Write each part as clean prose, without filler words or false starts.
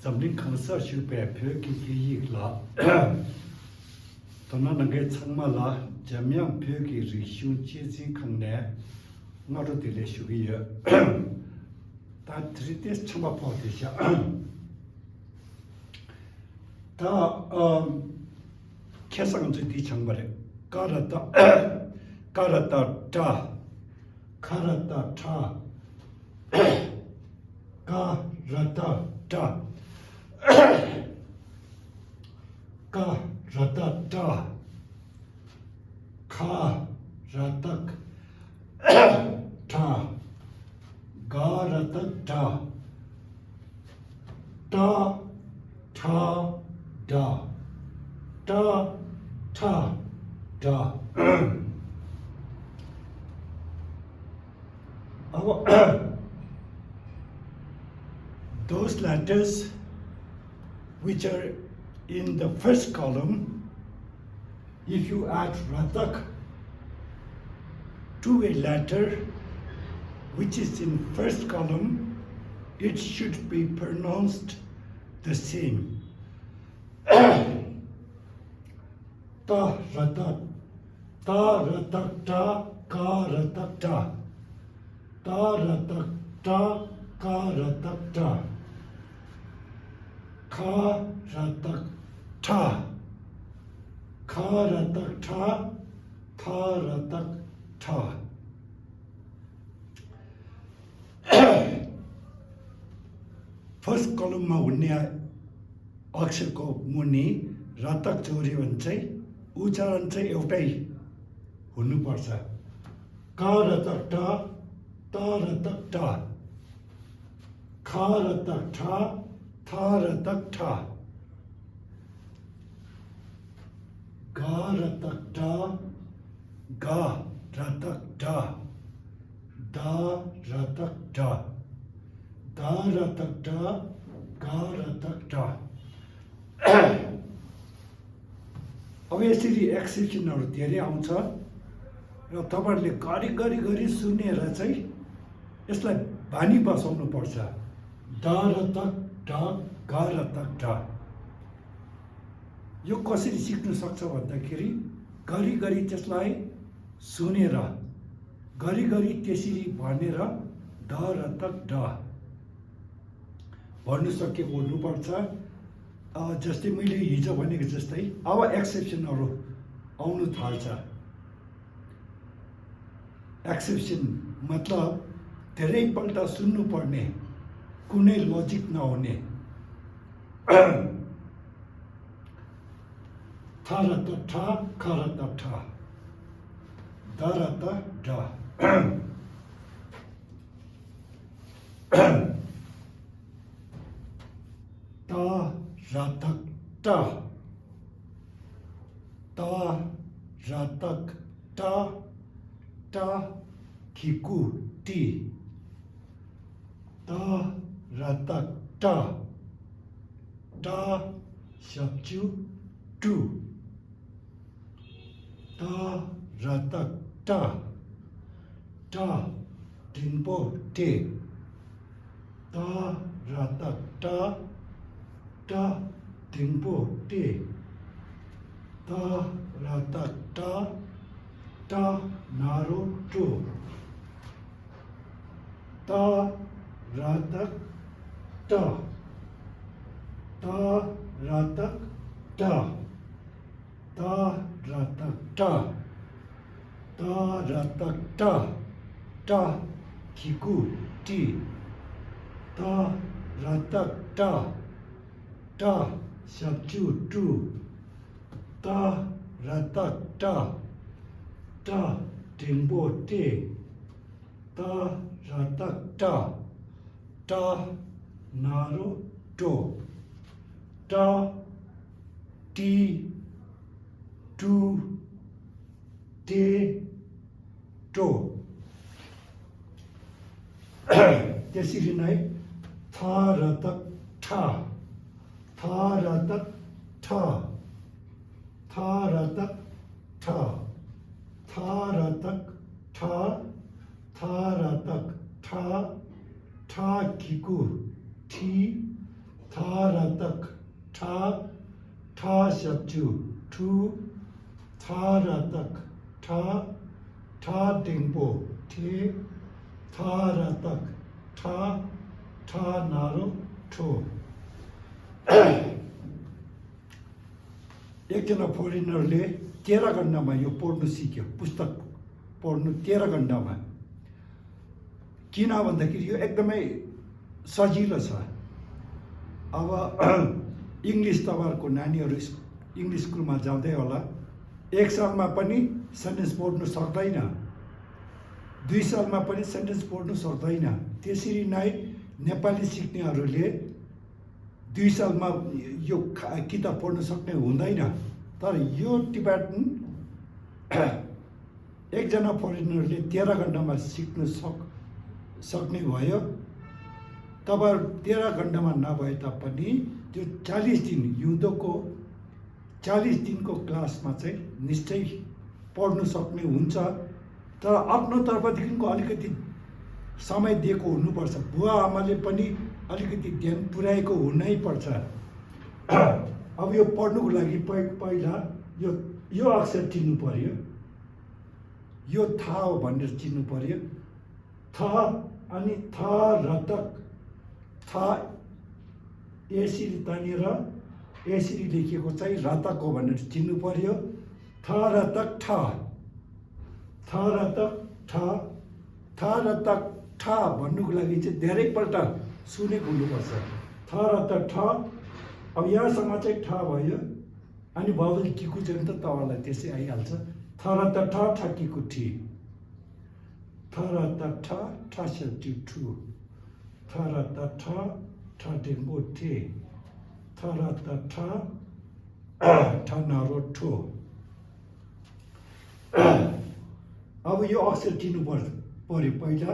Zamling Kangsa Shupe Pyoki La Tonananga Changmala Jamyang Pyoki Rishun Chizin Kangne Naru Dile Shugiya Ta Tritis Chamba Potisha Ta Kesang Jiti Chambare Karata Ta Karata Ta Karata Ta Ka ratak ta Ka ratak ta Ga ratak ta Ta ta da Ta ta da Those letters which are in the first column, if you add ratak to a letter which is in first column, it should be pronounced the same. Ta ratak, ta ratak ta, ka ratak ta, ta ratak ta, ka ratak ta. Ka ratak ta, ka ratak ta, tha ratak ta. First column ma hunne अक्षरको मुनि रातक चौरी भन्छ उच्चारण चाहिँ एउटै हुनुपर्छ का रतक ता रतक टा खा रतक ठा था रतक ठा गा रतक टा गा रतक डा दा रतक डा दा रतक डा गा रतक डा अब यसरी एक्सेप्सनहरु धेरै आउँछ र तपाईहरुले गरी सुनेर चाहिँ यसलाई बानी बसाउनु पर्छ दा रतक डा गा रतक डा यो कसरी सिक्न सक्छ भन्दाखेरि गरी त्यसलाई सुनेर गरी त्यसरी भनेर दा रतक डा भन्नु सकेको हुनुपर्छ जस्तै मैले हिजो भनेको जस्तै अब एक्सेप्सनहरु आउनु थाल्छ एक्सेप्सन मतलब धेरै पल्ट सुन्नु पर्ने कुनै लजिक नहुने था रत ठा खा रत ठा दा रत डा ता ratak ta ta ratak ta kiku ti ta ratak ta shabju tu ta ratak ta dinbo te ta ratak ta dinbo te ta ratak ta naro to ta ratak ta ratak ta ratak ta kiku ti ta ratak ta shabju tu ta ratak ta dinbo te ta ratak ta naro to ta ti tu te to त्यसरी नै था रतक ठा था रतक ठा था रतक ठा था रतक ठा था रतक ठा ठा किकु थी था र तक ठा ठा सक्छु ठु था र तक ठा ठा टेम्पो ठे था र तक ठा ठा नारो ठो एकजना फरेनरले 13 घण्टामा यो पढ्नु सिक्यो पुस्तक पढ्नु 13 घण्टामा किन भन्दाखेरि यो एकदमै सजिलो छ अब इङ्ग्लिस तपाईँहरूको नानीहरू इङ्ग्लिस स्कुलमा जाँदै होला 1 सालमा पनि सेन्टेन्स पढ्नु सक्दैन 2 सालमा पनि सेन्टेन्स पढ्नु सक्दैन त्यसरी नै नेपाली सिक्नेहरूले 2 सालमा यो किताब पढ्न सक्ने हुँदैन तर यो टिबेटन एकजना फरेनरले 13 घण्टामा सिक्न सक्ने भयो तपाईँहरू 13 घण्टामा नभए तापनि त्यो 40 दिन युद्धको 40 दिनको क्लासमा चाहिँ निश्चय पढ्नु सक्ने हुन्छ तर आफ्नो तर्फदेखिको अलिकति समय दिएको हुनुपर्छ बुवा आमाले पनि अलिकति ध्यान पुर्याएको हुनैपर्छ अब यो पढ्नुको लागि पहिला यो अक्षर चिन्नु पर्यो यो था हो भनेर चिन्नु पर्यो थ अनि थ र तक थ यसरी तानेर यसरी लेखिएको चाहिँ रतक हो भनेर चिन्नु पर्यो थ र तक ठ थ र तक ठ थ र तक ठ भन्नुको लागि चाहिँ धेरैपल्ट सुनेको हुनुपर्छ थ र तक ठ अब यहाँसम्म चाहिँ ठ भयो अनि बाबुले टिकु चाहिँ त तपाईँलाई त्यसै आइहाल्छ थ र तक ठ ठकीको ठी थ र तक ठ ठ सेटी ठु थ र तक ठ ठ टेम्पो ठे थ र तक ठ ठ नारो ठो अब यो अक्षर चिन्नु पर्यो पहिला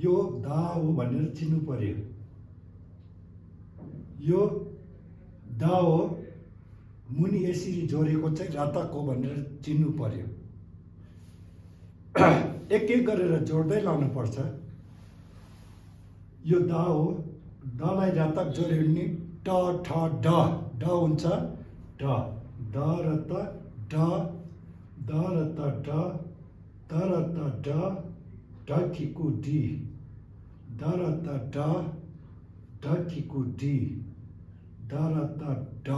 यो दा हो भनेर चिन्नु पर्यो यो दा हो मुनि यसरी जोडेको चाहिँ रतक हो भनेर चिन्नु पर्यो एक एक गरेर जोड्दै लाउनुपर्छ यो दा हो दलाई रतक जोड्यो भने ट ठ ड हुन्छ ड द र त ड द र त ड द र त ड ढकीको डी द र त ड ढकीको डी द र त ड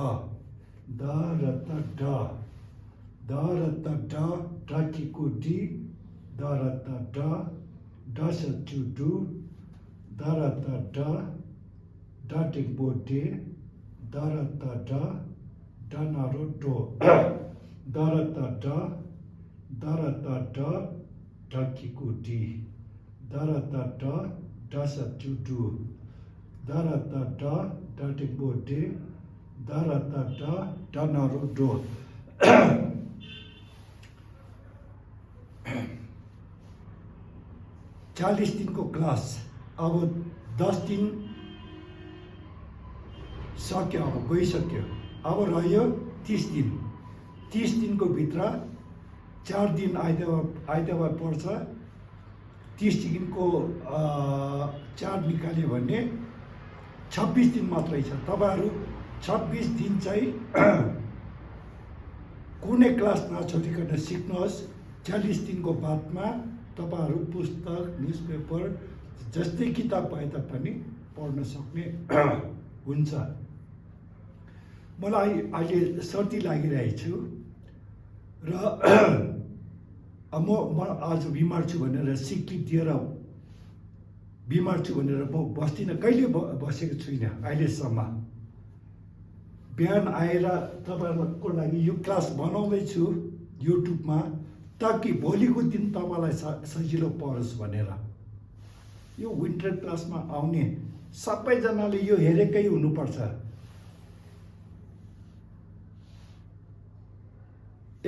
द र त ड द र त ड ढकीको डी द र त ड ड सचु डु द र त ड ड टिम्पो डे द र त ड ड नारो डो द र त ड द र त ड ढकीको डी द र त ड ड सचु डु द र त ड ड टिम्पो डे द र त ड ड नारो डो 40 दिनको क्लास अब 10 दिन सक्यो अब गइसक्यो अब रह्यो 30 दिन 30 दिनको भित्र 4 दिन आइतबार पर्छ 30 दिनको 4 निकाल्यो भने 26 दिन मात्रै छ तपाईहरु 26 दिन चाहिँ कुनै क्लास नछोडिकन सिक्नुहोस् 40 दिनको बादमा तपाईहरु पुस्तक न्युजपेपर जस्तै किताब पाए तापनि पढ्न सक्ने हुन्छ मलाई अहिले सर्दी लागिरहेको छु र म आज बिमार छु भनेर सिक्की दिएर बिमार छु भनेर म बस्दिनँ कहिले बसेको छुइनँ अहिलेसम्म बिहान आएर तपाईहरुको लागि यो क्लास बनाउँदैछु युट्युबमा ताकि भोलिको दिन तपाईलाई सजिलो परोस् भनेर यो विन्टर क्लासमा आउने सबैजनाले यो हेरेकै हुनुपर्छ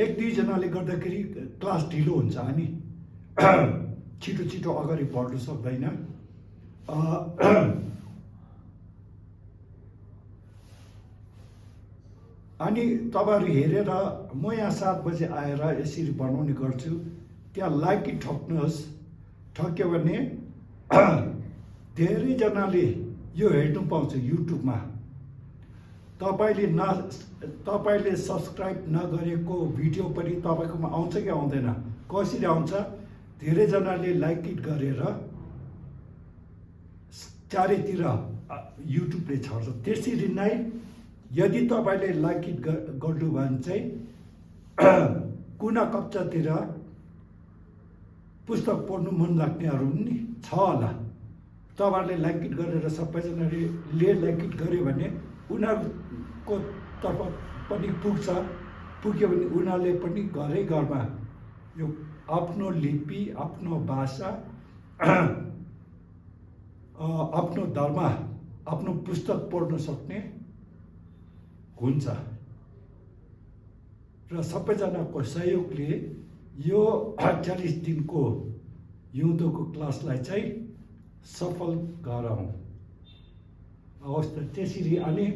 एक दुई जनाले गर्दाखेरि क्लास ढिलो हुन्छ अनि छिटो छिटो अगाडि बढ्नु सक्दैन अनि तपाईहरु हेरेर म यहाँ 7 बजे आएर यसरी बनाउने गर्छु त्यहाँ लाइक ठोक्नुहोस् ठक्यो भने धेरै जनाले यो हेर्नु पाउँछ युट्युबमा तपाईँले सब्सक्राइब नगरेको भिडियो पनि तपाईँकोमा आउँछ कि आउँदैन? कसरी आउँछ? धेरैजनाले लाइक इट गरेर चारैतिर युट्युबले छर्छ। त्यसरी नै यदि तपाईँले लाइक इट गर्नु भने चाहिँ कुना कक्षातिर पुस्तक पढ्नु मन लाग्नेहरू नि छ होला। तपाईँहरूले लाइक इट गरेर सबैजनाले लाइक इट गर्यो भने उनीहरूको तर्फ पनि पुग्यो भने उनीहरूले पनि घरै घरमा यो आफ्नो लिपि, आफ्नो भाषा, आफ्नो धर्म, आफ्नो पुस्तक पढ्न सक्ने हुन्छ। र सबैजनाको सहयोगले यो 48 दिनको हिउँदोको क्लासलाई चाहिँ सफल गरौँ। अवस्था त्यसरी अनि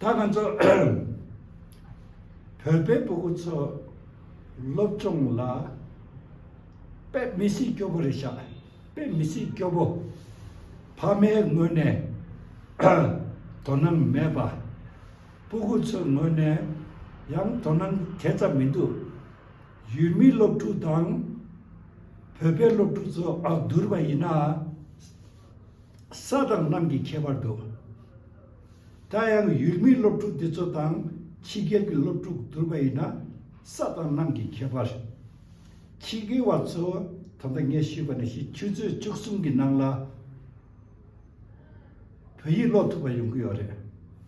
तागन्छ फेर्पे पुगुछ लोप्चोङला पे मिसी क्योबो रेशा पे मिसी क्योबो फामे ngone tonang meba पुगुछ ngone yang tonang thecha mindu yumi loptu dang फेर्पे लोप्टु जो दुर्बा इना सदन नामकी खेबार्दो तायाङ युल्मी लोप्टु दिचो ताङ छिगेकी लोप्टु दुर्बाइना सदन नामकी खेबार छिगे वाचो थन्दा ङेसी बनेसी छुजु चुक्सुङकी नाङला फेइ लोथु बयुङकी अरे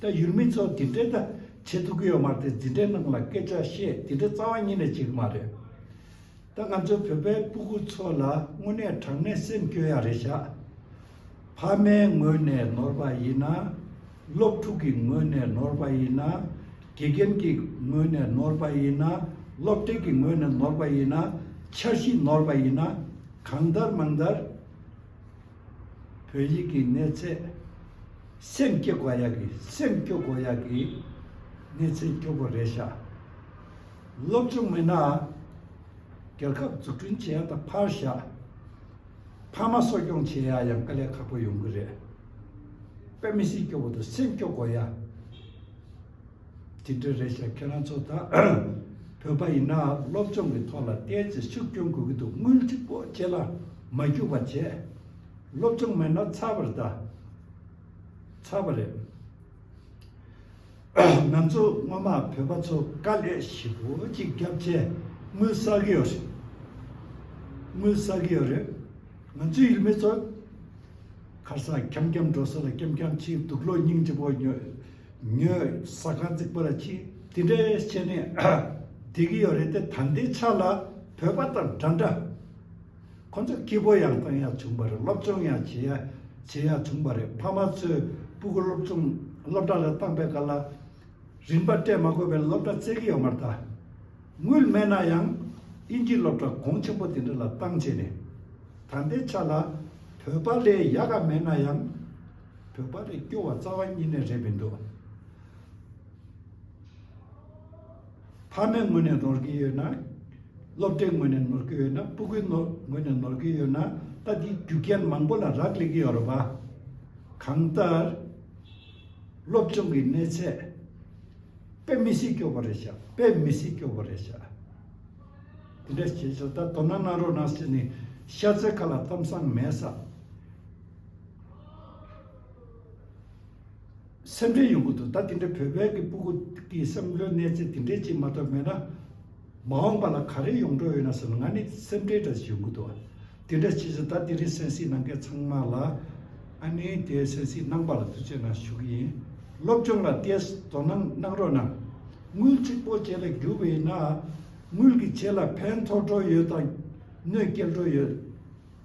ता युल्मी जो दिन्टे ता छेतुकी मार्ते दिन्टे नाङला केचा शे दिन्टे चावाङिने छिग मारे ता गान्जो फेबे पुगु छोला उने ठंगने सेम क्योया रेशा फामे ngone norbaina loptuki ngone norbaina gegenki ngone norbaina lopteki ngone norbaina chashi norbaina kangdar mangdar pöyiki neche semke goyagi neche kyobo resha lopchung mena 결국 죽은 지야다 파샤 파마 소경 지야 양깔에 갖고 용 그래 빼미시 교보도 생교고야 디드레샤 캐나초다 벼바이나 롭종이 돌아 떼지 숙경 그것도 물집고 제라 마주받제 롭종만나 차버다 차버래 남주 마마 벼바초 깔레 시고 지겹제 물사기어래 먼저 일면서 가서 겸겸 줘서라 겸겸 치 두글로 닝지 보여 녀 사간직 버라치 디레 전에 되기 어레때 단대 차라 벼봤다 단다 건저 기보양 땅이야 중발을 럽종이야 제야 중발에 파마스 부글 럽종 럽다라 땅배 갈라 린바테 마고벨 럽다 세기 어마다 물 매나양 인질로부터 공천부터는 땅제네 단대 차라 벼발에 야가 매나양 벼발에 교와 자완이네 레벤도 파맹문에 놀기요나 롭땡문에 놀기요나 부근문에 놀기요나 따디 두견 망볼라 락리기 여러봐 강달 롭종기 내체 빼미시 교버레샤 근데 진짜 도나나로 나스니 샤체칼라 탐상 메사 샘제 용구도 따딘데 베베기 부구기 샘려 내지 딘데지 마도메나 마음발라 카레 용도에나서는 아니 샘제다 용구도 딘데 진짜 따디리 센시 난게 창마라 아니 데센시 남발라 두제나 슈기 롭종라 데스 도난 나로나 물치포 제레 규베나 물기 제라 펜토도 여다 뇌결도 여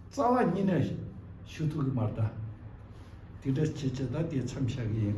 싸와니네 슈투기 말다 디레스 제자다 디 참샤기